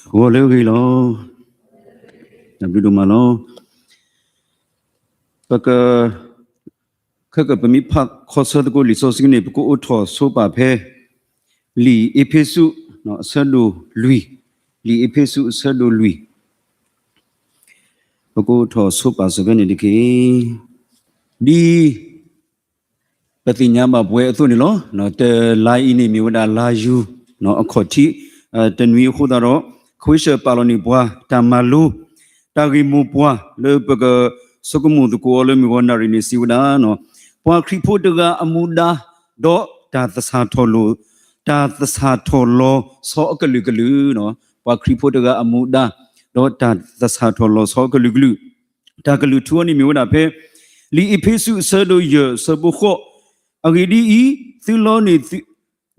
ဂီၤလၢအဂ့ၤလီၤ. တၢ်ဘျုးဒိၣ်မးလီၤ. ပက, ခဲကပမ့ၢ်ဖးခီဆၢသကိးလံာ်စီဆှံန့ၣ် ပကအိးထီၣ်ဆိပာ်ဖဲ လံာ်အ့းဖ့းစူး အဆၢဒိၣ်လွံၢ်, လံာ်အ့းဖ့းစူးအဆၢဒိၣ်လွံၢ်, ပကအိးထီၣ်ဆိပာ်စၢၤဖဲန့ၣ်တက့ၢ်. ဒ် ပသ့ၣ်ညါဘၣ်ပဝဲအသိးန့ၣ်လီၤ. တလါအံၤန့ၣ်မ့ၢ်ဝဲဒၣ်လါယူၤ အခီၣ်ထံး တနွံအဃိသတးဒီး ခဝ့ၡၢၣ်ပာ်လီၤန့ၢ်ပှၤတၢ်မၤလိ တၢ်ဂ့ၢ်မိၢ်ပှၢ်လၢပကဆိကမိၣ်သကိးအီၤလၢမုၢ်ဂီၤနၣ်ရံၣ်န့ၣ် စံးဝဲဒၣ် ပှၤခရံာ်ဖိတဂၤအမူဒါ ဒီးတၢ်သဆၣ်ထီၣ်လိာ်, တၢ်သဆၣ်ထီၣ်လီၤဆီအကလုာ်ကလုာ်, ပှၤခရံာ်ဖိတဂၤအမူဒါ ဒီးတၢ်သဆၣ်ထီၣ်လီၤဆီအကလုာ်ကလုာ်, တၢ်ကလုၢ်ထူအီၤန့ၣ်မ့ၢ်ဝဲဒၣ်ဖဲ လံာ်အ့းဖ့းစူးအဆၢဒိၣ်ယဲၢ်အဆၢဖိဃိး, အဂ့ၢ်ဒ်အံၤ, သုလီန့ၣ်,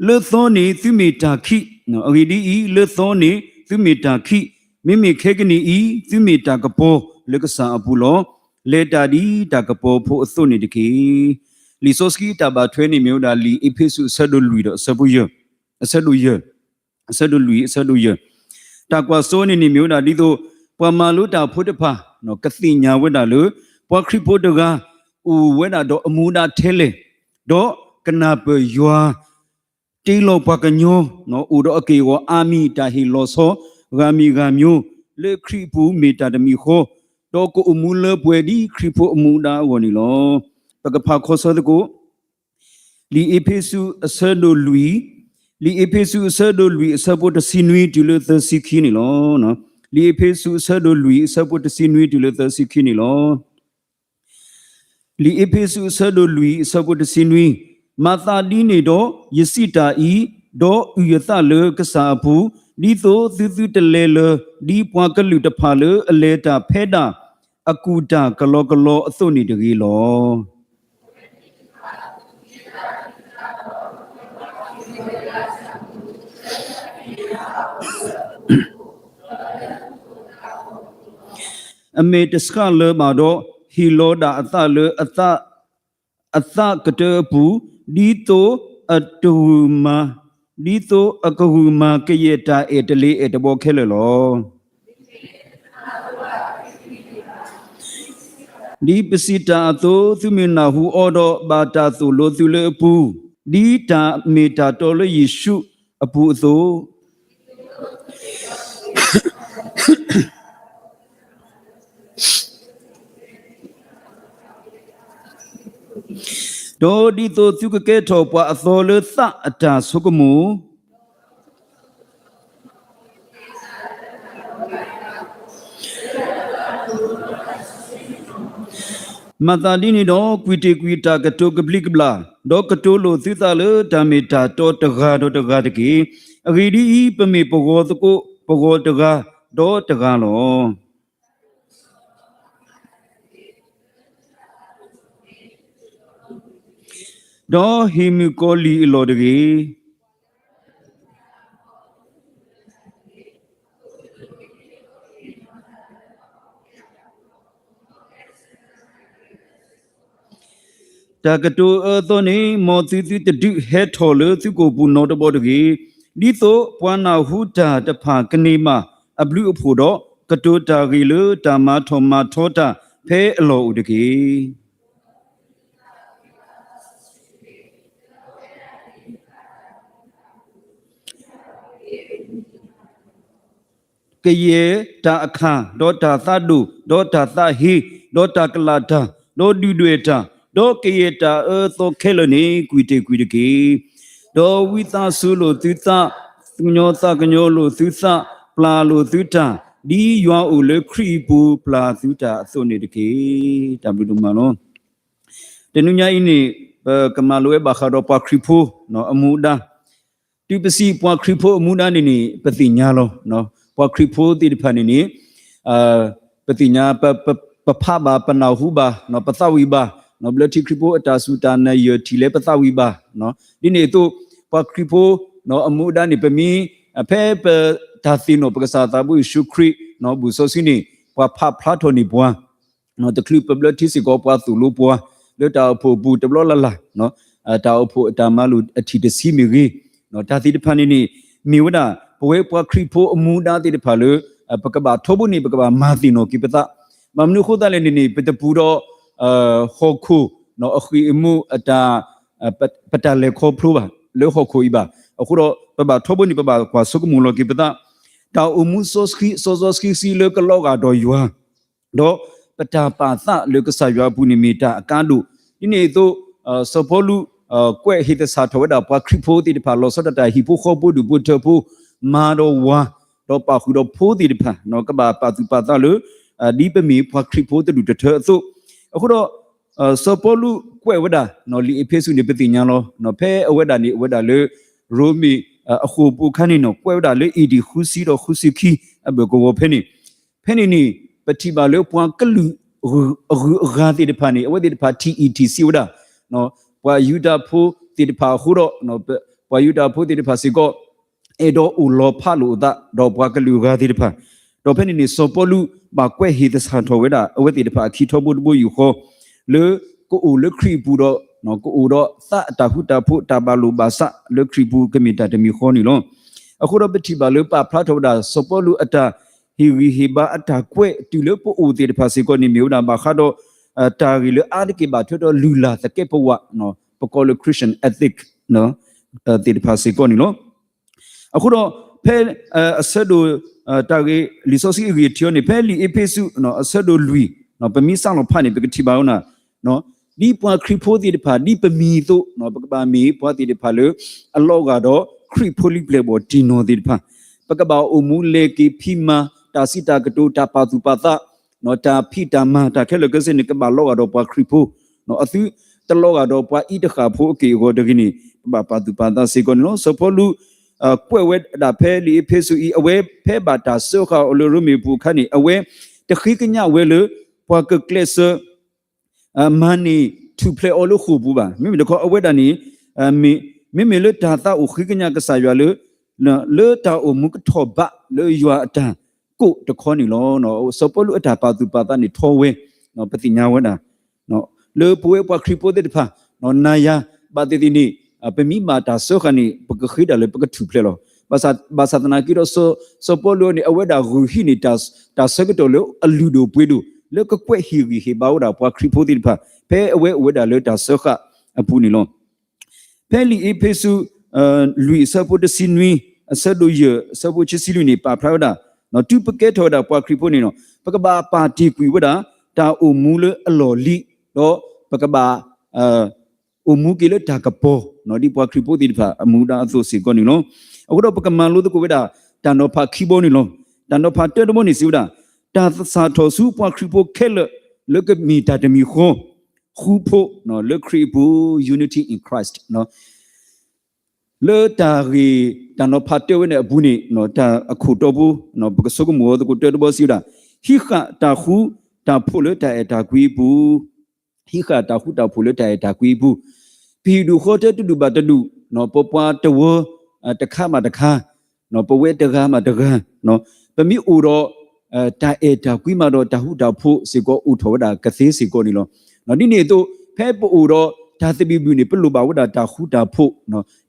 လၢသီန့ၣ်သုမ့ၢ်တၢ်ခံး, အဂ့ၢ်ဒ်အံၤ, လၢသီန့ၣ်သုမ့ၢ်တၢ်ခံး, မ့မ့ၢ်ခဲကနံၣ်အံၤ သုမ့ၢ်တၢ်ကပီၤလၢကစၢ်အပူၤလီၤ. လဲၤတၢ်ဒ်တၢ်ကပီၤဖိအသိးန့ၣ်တက့ၢ်. လံာ်စီဆှံတၢ်ဘၣ်ထွဲန့ၣ်မ့ၢ်ဝဲဒၣ် လံာ်အ့းဖ့းစူးအဆၢဒိၣ်လွံၢ်ဒီးအဆၢဖိယဲၢ်, အဆၢဒိၣ်ယဲၢ်, အဆၢဒိၣ်လွံၢ် အဆၢဒိၣ်ယဲၢ်, တၢ်ကွၢ်စိန့ၣ်န့ၣ်မ့ၢ်ဝဲဒၣ်ဒ်သိး ပှၤမၤလိတၢ်ဖိတဖၣ် ကသ့ၣ်ညါဝဲဒၣ်လၢ ပှၤခရံာ်ဖိတဂၤ အိၣ်ဝဲဒၣ်ဒီးအမူဒါထဲလဲၣ်, ဒီးကနၢ်ပၢၢ်ယွၤ တ့လီၤပှၤကညီ အိၣ်ဒီးအက့ၢ်အဂီၤအါမံၤ တၢ်ဟ့ၣ်လီၤဆီ ဂၤမံၤဂၤမျိုး လၢခရံာ်အပူၤမ့ၢ်တၢ်တမံၤဃီ, ဒီးကအိၣ်မူလၢပှဲၤဒ်ခရံာ်ဖိအမူဒါအဂီၢ်န့ၣ်လီၤ. ပကဖးခီဆၢသကိး လံာ်အ့းဖ့းစူးအဆၢဒိၣ်လွံၢ်, လံာ်အ့းဖ့းစူးအဆၢဒိၣ်လွံၢ်အဆၢဖိတဆံနွံတုၤလၢသၢဆံခံန့ၣ်လီၤ. လံာ်အ့းဖ့းစူးအဆၢဒိၣ်လွံၢ်အဆၢဖိတဆံနွံတုၤလၢသၢဆံခံန့ၣ်လီၤ. လံာ်အ့းဖ့းစူးအဆၢဒိၣ်လွံၢ်အဆၢဖိတဆံနွံ, မၤသးဒ်န့ၣ်ဒီး ယစံးတၢ်အံၤ, ဒီးအုၣ်ယသးလၢကစၢ်အပူၤ, ဒ်သိးသုသုတလဲၤလၢၤ ဒ်ပှၤကလုာ်တဖၣ်လၢအလဲၤတၢ်ဖဲဒၣ် အကူၣ်တၢ်ကလီကလီအသိးန့ၣ်တဂ့ၤလီၤ. အမဲာ်တဆှးလၢၤဘၣ်ဒီး ဟ့ၣ်လီၤဒၣ်အသးလၢ အသးကတၢၢ်အပူၤ, ဒ်သိးအတဂုာ်မၤ, ဒ်သိးအကဂုာ်မၤကယဲၢ်တၢ်အဲၣ်တလ့ၤအဲၣ်တဘီခဲလၢာ်လီၤ. ဒ်ပစံးတၢ်အသိး သုမ့ၢ်နၢ်ဟူအီၤဒီး ဘၣ်တၢ်သိၣ်လိသုလၢအပူၤ, ဒ်တၢ်မ့ၢ်တၢ်တီလၢယ့ၣ်ၡူးအပူၤအသိး ဒီးဒ်သိးသုကကဲထီၣ်ပှၤအသီလၢသးအတၢ်ဆိကမိၣ်, မၤသးဒ်န့ၣ်ဒီး ကွံာ်တ့ၢ်ကွံာ်တၢ်ကတိၤကဘျံးကဘျၣ်, ဒီးကတိၤလိာ်သုသးလၢတၢ်မ့ၢ်တၢ်တီတဂၤဒီးတဂၤတက့ၢ်. အဂ့ၢ်ဒ်အံၤ, ပမ့ၢ်ပဂီၤသကိးပဂီၤတဂၤဒီးတဂၤလီၤ. ဒီးဟ့ၣ်မုၣ်ကီၤလံၢ်အလီၢ်တဂ့ၤ. တၢ်ကတိၤအၢအသီန့ၣ် မ်သုသုတဒုးဟဲထီၣ်လၢသုကိာ်ပူၤနီတဘီတဂ့ၤ. ဒ်သိးပှၤနၢ်ဟူတၢ်တဖၣ်ကန့ၢ်ဘၣ်အဘျုးအဖှိၣ်ဒီး ကတိၤတၢ်ဂ့ၢ်လၢတၢ်မၤထီၣ်မၤထီတၢ်ဖဲအလီၢ်အိၣ်တက့ၢ်. ကယဲၢ်တၢ်အခၣ်, ဒီးတၢ်သးဒိၣ်, ဒီးတၢ်သးဟ့, ဒီးတၢ်ကလာ်တၢ်, ဒီးဒုၣ်ဒွဲၣ်တၢ်, ဒီးကယဲၢ်တၢ်အၢအသီခဲလၢာ်န့ၣ် ကွံာ်တ့ၢ်ကွံာ်တက့ၢ်. ဒီးဝံသးစူၤလိာ်သုသး, သးကညီၤသးကညီၤလိာ်သုသး, ပျၢ်လိာ်သုတၢ်, ဒ်ယွၤအိၣ်လၢခရံာ်အပူၤပျၢ်သုတၢ်အသိးန့ၣ်တက့ၢ်. တၢ်ဘျုးဒိၣ်မးလီၤ. တနံၤညါအံၤန့ၣ် ပကမၤလိဝဲဘၣ်ဃးဒီးပှၤခရံာ်ဖိအမူဒါ တုၤပစံးပှၤခရံာ်ဖိအမူဒါန့ၣ်န့ၣ် ပသ့ၣ်ညါလီၤ. ပှၤခရံာ်ဖိသ့ၣ်တဖၣ်န့ၣ်န့ၣ် ပသ့ၣ်ညါ ပဖးဘၣ် ပနၢ်ဟူဘၣ် ပသးဝံၣ်ဘၣ် ဘျၢထံခရံာ်ဖိအတၢ်စူၢ်တၢ်နာ်ယဲၢ်ထံၣ်လၢပသးဝံၣ်ဘၣ်. ဒ်န့ၣ်အသိး ပှၤခရံာ်ဖိအမူဒါန့ၣ် ပမ့ၢ် ဖဲပတၢ်သ့ၣ်နီၣ်ပကစၢ်သးဘိယ့ၣ်ၡူးခရံာ် ဘူးစီဆှံန့ၣ် ပှၤဖးဖျါထီၣ်န့ၢ်ပှၤ တချုးပဘျၢထံစ့ၢ်ကီး ပှၤသိၣ်လိပှၤ လၢတၢ်အိၣ်ဖှိၣ်အပူၤတဘျီလၢ်လၢ် တၢ်အိၣ်ဖှိၣ်အတၢ်မၤလိာ်အထံၣ်တဆံမ့ၢ်ဂ့ၤ တၢ်သ့ၣ်တဖၣ်န့ၣ်န့ၣ် မ့ၢ်ဝဲဒၣ် ပဝဲပှၤခရံာ်ဖိအမူဒါသ့ၣ်တဖၣ်လၢ ပကဘၣ်ထီဘိန့ၣ် ပကဘၣ်မၤသ့ၣ်နီၣ်က့ၤပသး, ဘၣ်မနုၤအဃိသတးလဲၣ်န့ၣ်န့ၣ် ပတပူၤဒီး ဟီၣ်ခိၣ် အဃံၢ်အမူးအတၢ် ပတၢ်လဲၤခီဖျိဘၣ် လၢဟီၣ်ခိၣ်အံၤဘၣ်. အဃိဒီး ပဘၣ်ထီဘိန့ၣ် ပဘၣ်ကွၢ်ဆိကမိၣ်လီၤက့ၤပသး, တၢ်အိၣ်မူစီဆှံ စီစီဆှံဆှံလၢကလီၤဂာ်ဒီးယွၤ ဒီးပတၢ်ပာ်သးလၢကစၢ်ယွၤအပူၤန့ၣ်မ့ၢ်တၢ်အကါဒိၣ်. ဒ်န့ၣ်အသိး စီၤပီလူး ကွဲးဟ့ၣ်သဆၣ်ထီၣ်ဝဲဒၣ်ပှၤခရံာ်ဖိသ့ၣ်တဖၣ် လီၤဆီဒၣ်တၢ်ဟံၣ်ဖိဃီဖိဒူၣ်ဖိထၢဖိ မါဒီးဝၤ ဒီးပာ်ဃုာ်ဒီးဖိသ့ၣ်တဖၣ် ကဘၣ်ပာ်သူၣ်ပာ်သးလၢ ဒ်ပမ့ၢ်ပှၤခရံာ်ဖိတဒူၣ်တထၢအသိး, အဃိဒီး စီၤပီလူးကွဲးဝဲဒၣ် လံာ်အ့းဖ့းစူးန့ၣ် ပသ့ၣ်ညါလီၤ. ဖဲအဝဲဒၣ်န့ၣ် အဝဲဒၣ်လၢ ရိမ့ၤအဃိာ်ပူၤအခါန့ၣ်နီၤ ကွဲးဝဲဒၣ်လၢ A D ဃုဆံဒီးဃုဆံခံအဘၢၣ်ကဝီၤဖဲန့ၣ်, ဖဲန့ၣ်န့ၣ် ပထံၣ်ဘၣ်လၢပှၤကလုာ်အဂုၤအဂၤသ့ၣ်တဖၣ်န့ၣ် အဝဲသ့ၣ်တဖၣ်ထံၣ်အံၣ်ထံၣ်ဆံးဝဲဒၣ် ပှၤယူဒၤဖိသ့ၣ်တဖၣ်အဃိဒီး ပှၤယူဒၤဖိသ့ၣ်တဖၣ်စ့ၢ်ကီး အဲၣ်ဒိးအိၣ်လီၤဖးလိာ်အသး ဒီးပှၤကလုာ်အဂၤသ့ၣ်တဖၣ်, ဒီးဖဲန့ၣ်န့ၣ် စီၤပီလူးဘၣ်ကွဲးဟ့ၣ်သဆၣ်ထီၣ်ဝဲဒၣ် အဝဲသ့ၣ်တဖၣ်အခံထီဘိတဘိယူၢ်ဃီ လၢကအိၣ်လၢခရံာ်အပူၤဒီး ကအိၣ်ဒီးသးအတၢ်ဃူတၢ်ဖိး တၢ်ဘၣ်လိာ်ဘၣ်စးလၢခရံာ်အပူၤ ကမ့ၢ်တၢ်တမံၤဃီန့ၣ်လီၤ. အဃိဒီးပထံၣ်ဘၣ်လၢပာ်ဖျါထီၣ်ဝဲဒၣ် စီၤပီလူးအတၢ်ဟ့ၣ်ဂံၢ်ဟ့ၣ်ဘါအတၢ်ကွဲး တုၤလၢပအိၣ်သ့ၣ်တဖၣ်စ့ၢ်ကီးန့ၣ် မ့ၢ်ဝဲဒၣ်ဘၣ်ဃးဒီး တၢ်ဂ့ၢ်လၢအါတက့ၢ်ဘၣ်ထွဲဒီးလုၢ်လၢ်သကဲးပဝး ပကိးလၢ Christian ethic သ့ၣ်တဖၣ်စ့ၢ်ကီးန့ၣ်လီၤ. အဃိဒီး ဖဲအဆၢဒိၣ် တၢ်ဂ့ၢ်လံာ်စီဆှံအဂ့ၢ်အထံးအံၤန့ၣ် ဖဲလံာ်အ့းဖ့းစူး အဆၢဒိၣ်လွံၢ် ပမ့ၢ်စးလီၤဖးန့ၣ် ပကထံၣ်ဘၣ်ဝဲဒၣ် ဒ်ပှၤခရံာ်ဖိသ့ၣ်တဖၣ် ဒ်ပမံၤအသိး ပကဘၣ်မ့ၢ်ပှၤသ့ၣ်တဖၣ်လၢ အလီၤဂာ်ဒီးခရံာ်ဖိလံၤပျဲၢ်ဘီၣ်တံၢ်နီၢ်သ့ၣ်တဖၣ်, ပကဘၣ်အိၣ်မူလဲၤက့ၤဖံးမၤ တၢ်စံးတၢ်ကတိၤ တၢ်ပာ်သူၣ်ပာ်သး တၢ်ဖံးတၢ်မၤ တၢ်ခဲလၢာ်ခဲဆ့န့ၣ် ကဘၣ်လီၤဂာ်ဒီးပှၤခရံာ်ဖိ, အသုတလီၤဂာ်ဒီးပှၤအံၤတဃၣ်ဖိအက့ၢ်အဂီၤတဂ့ၤန့ၣ် ပဘၣ်ပာ်သူၣ်ပာ်သးစ့ၢ်ကီးန့ၣ်လီၤ. စီၤပီလူး ကွဲးဝဲဒၣ်ဖဲလံာ်အ့းဖ့းစူးအံၤ အဝဲဖဲဘၣ်တၢ်စၢဃာ်အီၤလၢရိမ့ၤအပူၤအခါန့ၣ် အဝဲတဃ့ကညးဝဲလၢ ပှၤကကျဲးစၢး မၤန့ၢ်ထူၣ်ဖျဲးအီၤလၢဃိာ်ပူၤဘၣ်. မ့မ့ၢ်တခီအဝဲဒၣ်န့ၣ် မ့မ့ၢ်လၢတၢ်သးအိၣ်ဃ့ကညးကစၢ်ယွၤလၢ လၢတၢ်အိၣ်မူကထီၣ်ဘးလၢယွၤအတၢ်ကိးတခီန့ၣ်လီၤ. စီၤပီလူးအတၢ်ပာ်သူၣ်ပာ်သးန့ၣ်ထီဝဲ ပသ့ၣ်ညါဝဲဒၣ် လၢပဝဲပှၤခရံာ်ဖိသ့ၣ်တဖၣ် နၤယၤ ဘၣ်သ့ၣ်သ့ၣ်န့ၣ် ပမ့ၢ်ဘၣ်တၢ်စၢဃာ်န့ၣ် ပကဃ့ဒၣ်လၢပကထူၣ်ဖျဲးလီၤ. ဘၣ်ဆၣ်သနာ်က့ဒီး စီၤပီလူးန့ၣ် အဝဲဒၣ်ဂုာ်ဟံးန့ၢ် တၢ်ဆၢကတီၢ်လၢအလုၢ်ဒိၣ်ပှ့ၤဒိၣ် လၢကကွဲးဟ့ၣ်ဂံၢ်ဟ့ၣ်ဘါဝဲဒၣ်ပှၤခရံာ်ဖိသ့ၣ်တဖၣ် ဖဲအဝဲအိၣ်ဝဲဒၣ်လၢတၢ်စၢဃာ်အပူၤန့ၣ်လီၤ. ဖဲလံာ်အ့းဖ့းစူး လွံၢ်အဆၢဖိတဆံနွံ အဆၢဒိၣ်ယဲၢ် အဆၢဖိခံဆံလွံၢ်န့ၣ် ပာ်ဖျါဝဲဒၣ် တုၤပကဲထီၣ်ဝဲဒၣ်ပှၤခရံာ်ဖိန့ၣ်လီၤ ပကဘၣ်ပာ်တ့ၢ်ကွံာ်ဝဲဒၣ် တၢ်အိၣ်မူလၢအလီၢ်လံၤ ဒီးပကဘၣ် အိၣ်မူက့ၤလၢတၢ်ကပီၤ ဒ်ပှၤခရံာ်ဖိသ့ၣ်တဖၣ်အမူဒါအသိးစ့ၢ်ကီးန့ၣ်လီၤ. အဃိဒီးပကမၤလိသကိးဝဲဒၣ် တၢ်နီၤဖးခံဘီန့ၣ်လီၤ. တၢ်နီၤဖးတၢတဘီန့ၣ်စံးဝဲဒၣ် တၢ်သဆၣ်ထီၣ်ဆူပှၤခရံာ်ဖိခဲလၢာ်လၢကမ့ၢ်တၢ်တမံၤဃီ ဃူဖိးလၢခရံာ်အပူၤ unity in Christ လၢတၢ်ဂ့ၢ်တၢ်နီၤဖးတၢဝဲန့ၣ်အပူၤန့ၣ် တၢ်အခိၣ်တီဖိ ပကဆိကမိၣ်အီၤသကိးတၢတဘီစံးဝဲဒၣ် ဟံးဃာ်တၢ်ဃူတၢ်ဖိးလၢတၢ်အဲၣ်တၢ်ကွံအပူၤ ဟံးဃာ်တၢ်ဃူတၢ်ဖိးလၢတၢ်အဲၣ်တၢ်ကွံအပူၤ, ပဟံၣ်ဒူၣ်ဃီတၢတဒူၣ်ဘၣ်တဒူၣ်, ပပှၤတဝၢ တခါဘၣ်တခါ, ပဝဲတဂၤဘၣ်တဂၤ, ပမ့ၢ်အိၣ်ဒီး တၢ်အဲၣ်တၢ်ကွံမးဒီး တၢ်ဃူတၢ်ဖိးစ့ၢ်ကီးအိၣ်ထီၣ်ဝဲဒၣ်ကသ့စ့ၢ်ကီးန့ၣ်လီၤ. ဒ်န့ၣ်အသိး ဖဲပအိၣ်ဒီးတၢ်သဘံၣ်ဘုၣ်န့ၣ် ပလိၣ်ဘၣ်ဝဲဒၣ်တၢ်ဃူတၢ်ဖိး,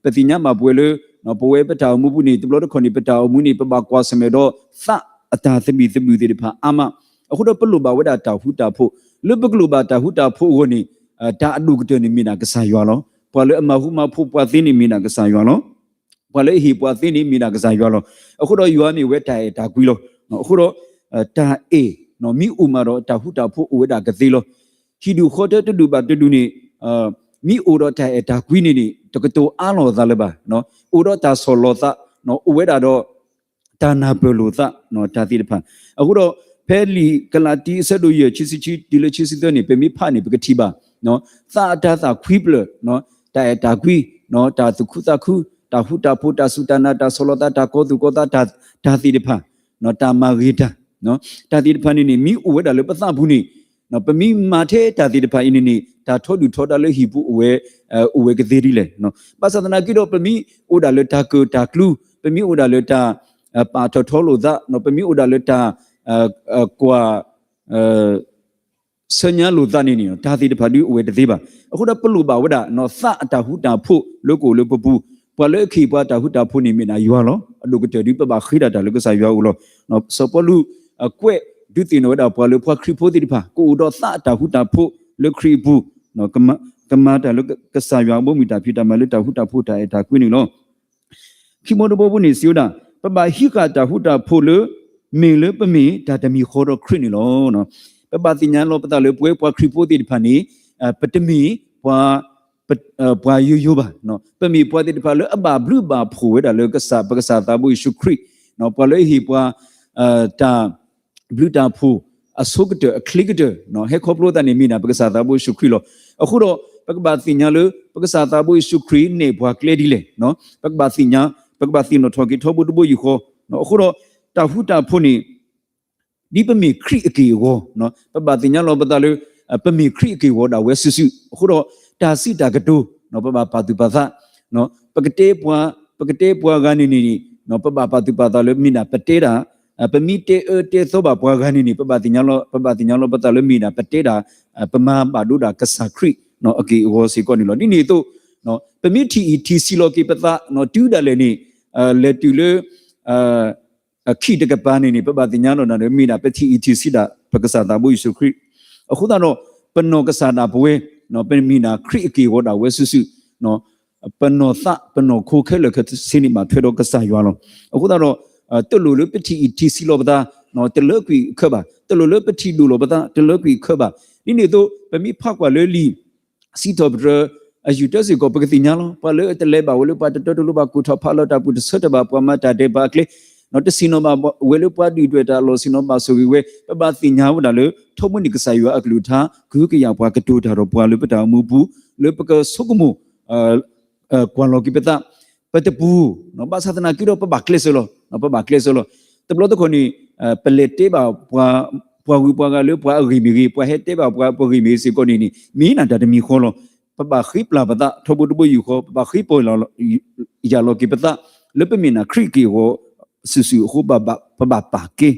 ပသ့ၣ်ညါဘၣ်ပဝဲလၢ ပဝဲပတၢ်အိၣ်မူပူၤန့ၣ် တဘျီတခီၣ်န့ၣ် ပတၢ်အိၣ်မူန့ၣ် ပဘၣ်ကွၢ်ဆၢၣ်မဲာ်ဒီးသးအတၢ်သဘံၣ်သဘုၣ်သ့ၣ်တဖၣ်အါမး, အဃိဒီးပလိၣ်ဘၣ်ဝဲဒၣ်တၢ်ဃူတၢ်ဖိး, လၢပကလိၣ်ဘၣ်တၢ်ဃူတၢ်ဖိးအဂီၢ်န့ၣ် တၢ်အဒိၣ်ကတၢၢ်န့ၣ်မ့ၢ်ဒၣ်ကစၢ်ယွၤလီၤ. ပှၤလၢအမၤဃူမၤဖိးပှၤသ့န့ၣ်မ့ၢ်ဒၣ်ကစၢ်ယွၤလီၤ. ပှၤလၢအဟ့ၣ်ပှၤသ့န့ၣ်မ့ၢ်ဒၣ်ကစၢ်ယွၤလီၤ. အဃိဒီးယွၤမ့ၢ်ဝဲတၢ်အဲၣ်တၢ်ကွံလီၤ. အဃိဒီး တၢ်အဲၣ် မ့ၢ်အိၣ်မးဒီးတၢ်ဃူတၢ်ဖိးအိၣ်ဝဲဒၣ်ကသ့လီၤ. ဟံၣ်ဒူၣ်ဃီတၢတဒူၣ်ဘၣ်တဒူၣ်န့ၣ် မ့ၢ်အိၣ်ဒီးတၢ်အဲၣ်တၢ်ကွံန့ၣ်န့ၣ် တကတိၤအါလိာ်သးလၢၤဘၣ်. အိၣ်ဒီးတၢ်ဆီၣ်လီၤသး, အိၣ်ဝဲဒၣ်ဒီး တၢ်နၢ်ပၢၢ်လိာ်သး တၢ်သ့ၣ်တဖၣ်. အဃိဒီး ဖဲလံာ်ကလၤတံအဆၢဒိၣ်ယဲၢ် ခံဆံခံတုၤလၢခံဆံသၢန့ၣ် ပမ့ၢ်ဖးန့ၣ် ပကထံၣ်ဘၣ် သးအတၤသၣ်ခွံဖျၢၣ်, တၢ်အဲၣ်တၢ်ကွံ, တၢ်သူၣ်ခုသးခု, တၢ်ဃူတၢ်ဖိး, တၢ်စူၢ်တၢ်နာ်, တၢ်ဆီၣ်လီၤသး, တၢ်ကီသူၣ်ကီသး, တၢ်သ့ၣ်တဖၣ်, တၢ်မၤဂ့ၤတၢ်, တၢ်သ့ၣ်တဖၣ်န့ၣ်န့ၣ် မ့ၢ်အိၣ်ဝဲဒၣ်လၢပသးပူၤန့ၣ် ပမ့ၢ်မၤထဲတၢ်သ့ၣ်တဖၣ်အံၤန့ၣ်န့ၣ် တၢ်ထီဒုၣ်ထီဒါလၢဟံၣ်ပူၤအိၣ်ဝဲ, အိၣ်ဝဲကသ့ဒ်လဲၣ်. ဘၣ်ဆၣ်သနာ်က့ဒီး ပမ့ၢ်အိၣ်ဒၣ်လၢတၢ်ကၢၣ်တၢ်ကျူ, ပမ့ၢ်အိၣ်ဒၣ်လၢတၢ် ပာ်ထီၣ်ထီလိာ်သး, ပမ့ၢ်အိၣ်ဒၣ်လၢတၢ် ကွၢ် ဆၢညါလိာ်သးန့ၣ်န့ၣ် တၢ်သ့ၣ်တဖၣ်ဒုးအိၣ်ဝဲတသ့ဘၣ်. အဃိဒီးပလိၣ်ဘၣ်ဝဲဒၣ် သးအတၢ်ဃူတၢ်ဖိးလၢကအိၣ်လၢပပူၤ, ပှၤလၢအဟ့ၣ်ပှၤတၢ်ဃူတၢ်ဖိးန့ၣ်မ့ၢ်ဒၣ်ယွၤလီၤ. အဒိၣ်ကတၢၢ်ဒုး ပဘၣ်ဃ့တၢ်တၢ်လၢကစၢ်ယွၤအအိၣ်လီၤ. စီၤပီလူး ကွဲးဒုးသ့ၣ်နီၣ်ဝဲဒၣ်ပှၤလၢပှၤခရံာ်ဖိသ့ၣ်တဖၣ် ကအိၣ်ဒီးသးအတၢ်ဃူတၢ်ဖိးလၢခရံာ်အပူၤ, ကမၤတၢ်လၢကစၢ်ယွၤအဘီအမုၢ်တၢ်ဖံးတၢ်မၤလၢတၢ်ဃူတၢ်ဖိးတၢ်အဲၣ်တၢ်ကွံန့ၣ်လီၤ. ခံဘီတဘီဖိန့ၣ်စံးဝဲဒၣ်, ပဘၣ်ဟံးဃာ်တၢ်ဃူတၢ်ဖိးလၢ မ့ၢ်လၢပမ့ၢ်တၢ်တမံၤဃီဒီးခရံာ်န့ၣ်လီၤ. ပဘၣ်သ့ၣ်ညါလီၤပသးလၢပဝဲပှၤခရံာ်ဖိသ့ၣ်တဖၣ်န့ၣ် ပတမ့ၢ်ပှၤ ပ ပှၤယိယိဘၣ်. ပမ့ၢ်ပှၤသ့ၣ်တဖၣ်လၢအဘၣ်ဘျုးဘၣ်ဖှိၣ်ဝဲဒၣ်လၢကစၢ် ပကစၢ်သးဘိယ့ၣ်ၡူးခရံာ်, ပှၤလၢအဟ့ၣ်ပှၤ တၢ် ဘျုးတၢ်ဖှိၣ် အဆိကတၢၢ်အချ့ကတၢၢ် ဟဲခီဖျိသးန့ၣ်မ့ၢ်ဒၣ်ပကစၢ်သးဘိယ့ၣ်ၡူးခရံာ်လီၤ. အဃိဒီး ပကဘၣ်သ့ၣ်ညါလၢ ပကစၢ်သးဘိယ့ၣ်ၡူးခရံာ်နဲၣ်ပှၤကျဲဒ်လဲၣ်, ပကဘၣ်သ့ၣ်ညါ ပကဘၣ်သ့ၣ်နီၣ်ထီၣ်က့ၤထီဘိတဘိယူၢ်ဃီ, အဃိဒီး တၢ်ဃူတၢ်ဖိးန့ၣ် ဒ်ပမ့ၢ်ခရံာ်အက့ၢ်အဂီၤ, ပဘၣ်သ့ၣ်ညါလီၤပသးလၢ ပမ့ၢ်ခရံာ်အက့ၢ်အဂီၤဒၣ်ဝဲစုာ်စုာ်, အဃိဒီး တၢ်စံးတၢ်ကတိၤ ပဘၣ်ပာ်သူၣ်ပာ်သး, ပကတဲပှၤ ပကတဲပှၤဂၤန့ၣ်န့ၣ် ပဘၣ်ပာ်သူၣ်ပာ်သးလၢမ့ၢ်ဒၣ်ပတဲတၢ်, ပမ့ၢ်တဲအၢတဲသီဘၣ်ပှၤဂၤန့ၣ်န့ၣ် ပဘၣ်သ့ၣ်ညါလီၤ ပဘၣ်သ့ၣ်ညါလီၤပသးလၢမ့ၢ်ဒၣ်ပတဲတၢ်, ပမၤဘၣ်ဒိဒၣ်ကစၢ်ခရံာ်အက့ၢ်အဂီၤစ့ၢ်ကီးန့ၣ်လီၤ. ဒ်န့ၣ်အသိး ပမ့ၢ်ထံၣ်အံၣ်ထံၣ်ဆံးလီၤက့ၤပသး တုၤဒၣ်လဲာ်န့ၣ် လဲၤတုၤလၢ အခံးတကပၤန့ၣ်န့ၣ် ပဘၣ်သ့ၣ်ညါလီၤဒၣ်လၢ မ့ၢ်ဒၣ်ပထံၣ်အံၣ်ထံၣ်ဆံးဒၣ် ပကစၢ်သးဘိယ့ၣ်ၡူးခရံာ်, အဃိသတးဒီး ပနီၢ်ကစၢ်ဒၣ်ပဝဲ ပမ့ၢ်ဒၣ်ခရံာ်အက့ၢ်အဂီၤဒၣ်ဝဲစုာ်စုာ်, ပနီၢ်သး ပနီၢ်ခိခဲလၢာ်ခဲဆ့န့ၣ် ဘၣ်ထွဲဒီးကစၢ်ယွၤလီၤ. အဃိသတးဒီး တလိၣ်လၢပထံၣ်အံၣ်ထံၣ်ဆံးလီၤပသး တလၢကွံာ်အခၢဘၣ်, တလိၣ်လၢပထံၣ်ဒိၣ်လီၤပသး တလၢကွံာ်အခၢဘၣ်. ဒ်န့ၣ်အသိး ပမ့ၢ်ဖးကွၢ်လၢလံာ် စံးထီၣ်ပတြၢၤ အယူၢ်တၢစ့ၢ်ကီး ပကသ့ၣ်ညါလီၤ. ပှၤလၢအတလဲၤဘၣ်ဝဲလၢပှၤတတၢတလိၤဘၣ် ကူၣ်ထီၣ်ဖးလီၤတၢ်ပူၤ တဆၢတၢ်ဘၣ် ပှၤမၤတၢ်ဒဲးဘးအကျဲ, တဆ့ၣ်နီၤဘၣ်ဝဲလၢပှၤဒုၣ်ဒွဲၣ်တၢ်အလီၢ် ဆ့ၣ်နီၤဘၣ်ဆိၣ်ဂ့ၤဝဲ, ပဘၣ်သ့ၣ်ညါဝဲဒၣ်လၢ ထီဘိန့ၣ်ကစၢ်ယွၤအကလုၢ်ကထါ ကဟုကယာ်ပှၤ ကတိၤတၢ်ဒီးပှၤလၢပတၢ်အိၣ်မူပူၤ လၢပကဆိကမိၣ် ကွၢ်လီၤက့ၤပသး ပတပူၤ, ဘၣ်ဆၣ်သနာ်က့ဒီး ပဘၣ်ကျဲးစၢးလီၤ, ပဘၣ်ကျဲးစၢးလီၤ. တဘျီတခီၣ်န့ၣ် ပလဲၤတဲဘၣ် ပှၤဂုၤပှၤဂၤလၢပှၤအဂ့ၢ်မ့ၢ်ဂ့ၤ, ပှၤဟဲတဲဘၣ်ပှၤပှၤဂ့ၢ်မ့ၢ်ဂ့ၤစ့ၢ်ကီးန့ၣ်န့ၣ် မ့ၢ်နၤတၢ်တမံၤဃီလီၤ. ပဘၣ်ဃ့ပျၢ်ပသး ထီဘိတဘိယူၢ်ဃီ, ပဘၣ်ဃ့ပီၢ်ယၢ်လီၤက့ၤပသး လၢပမ့ၢ်နၤခရံာ်အက့ၢ်အဂီၤ စုာ်စုာ်အဃိ ပဘၣ်ပာ်ကဲ